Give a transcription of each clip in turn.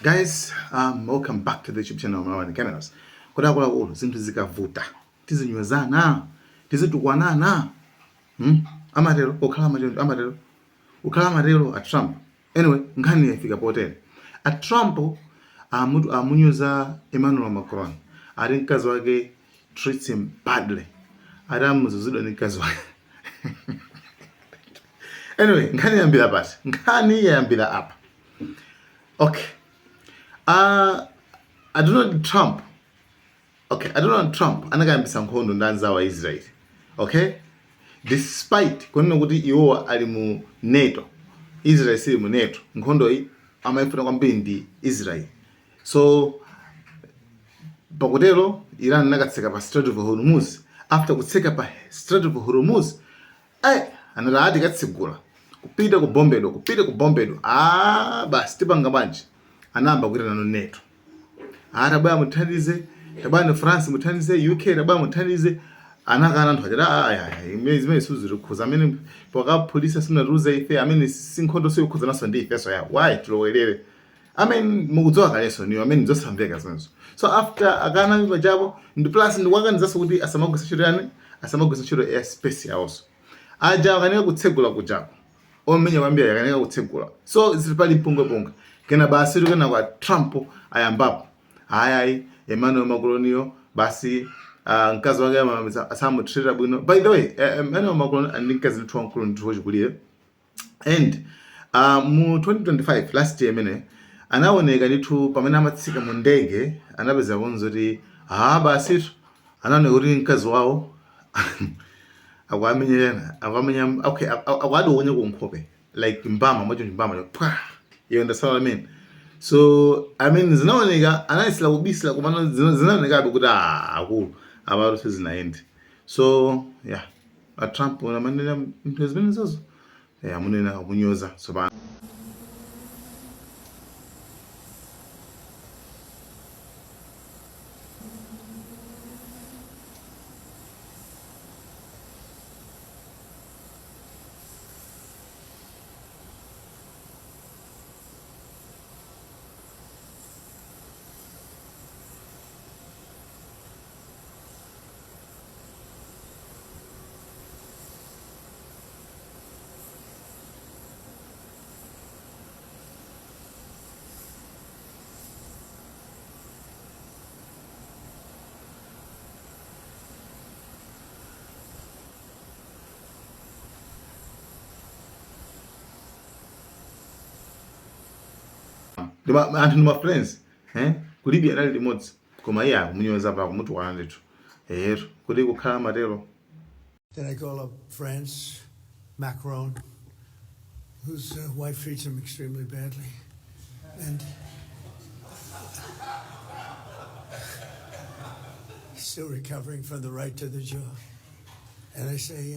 Guys, welcome back to the YouTube channel Malawi Cameras. Kodi akuluakulu zinthu zikavuta tizinyozana, tizitukwanana. Amatero kukhala amatero amatero kukhala amatero a Trump. Anyway, nkhani yafika potere. A Trump amunyoza Emmanuel Macron. Ati mkazi wake treats him badly. Ati amuzuzidwa ndi mkazi wake. Anyway, nkhani yayambira pati? Nkhani yayambira apa. Okay. A Donald Trump. Okay, a Donald Trump anakayambisa nkhondo ndi anzawo a Israel. Okay? Despite kunena kuti iwowa ali mu NATO, Israel sili mu NATO. Nkhondo iyi amayifuna kwambiri ndi Israel. So pakutero Iran inakatseka pa Strait of Hormuz. After kutseka pa Strait of Hormuz, Ai, anati ati katsegula kupita kubombedwa kupita kubombedwa ah basi tipanga bwanji anayamba kuitana NATO ah tabwera muthandize tabwera ni France muthandize UK tabwera muthandize anakana anthu aja ah aya imene zimene sizitikhuza amene pokaphulisa simunatiuze ife amene sinkhondo sikukhudza naso ndi ifeso ya why tilowelere I mean mukudziwa kalenso niyo amene zosamveka zimenezo so after akana pajapo ndi plus ndikuwakanizanso kuti asamagwisa ntchito yani asamagwisa ntchito air space yawonso aja akanika kutsegula kujako omenya kwambiri akanika kutsegula so zili pali mpungwepungwe kena basi tikena kwa Trump ayambapo ayayi Emmanuel Macroniyo basi mkazi wake asamutreata bwino by the way Emmanuel Macron ali ndi mkazi ndithu wamkulu ndithu wachikulire and mu 2025 last year imene anaoneka ndithu pamene amatsika mu ndege anapeza konzo kuti ah basi anaoneka kuti mkazi wawo akuamenyerana akuamenya okay akuadowonya ku nkhope like mbama mwacho mbama pwa you understand what I mean so I mean zinaoneka anayesera kubisira komano zinaonekabe kuti ah akulu apatu sizinayende so yeah a Trump amanena nthu zimenezozo amunena amunyoza tsopano. Anthu ndi ma friends eh ku Libya anali limodzi koma iye akumunyoza pa kumutukwana ndithu eyetu kuti kukhala matero Then I call up France, Macron, whose wife treats him extremely badly. And he's still recovering from the right to the jaw. And I say,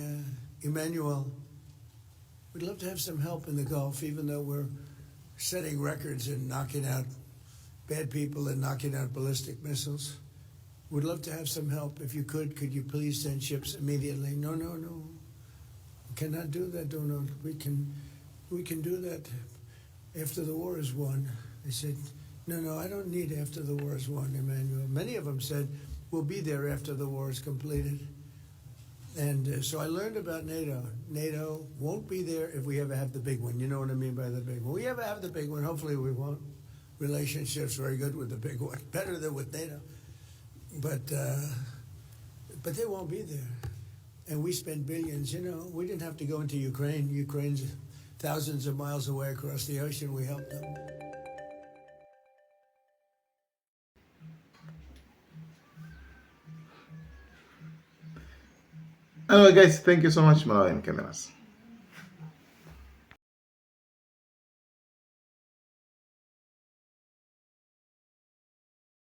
Emmanuel, we'd love to have some help in the Gulf, even though we're setting records and knocking out bad people and knocking out ballistic missiles. We'd love to have some help. If you could, could you please send ships immediately? No, no, no. We cannot do that, Donald. We can do that after the war is won. I said, no, no, I don't need after the war is won, Emmanuel. Many of them said, we'll be there after the war is completed. And so I learned about NATO. NATO won't be there if we ever have the big one. You know what I mean by the big one. We ever have the big one, hopefully we won't. Relationship's very good with the big one, better than with NATO. But they won't be there. And we spend billions. We didn't have to go into Ukraine. Ukraine's thousands of miles away across the ocean. We helped them. Anyway, guys, thank you so much, Malawian Cameras.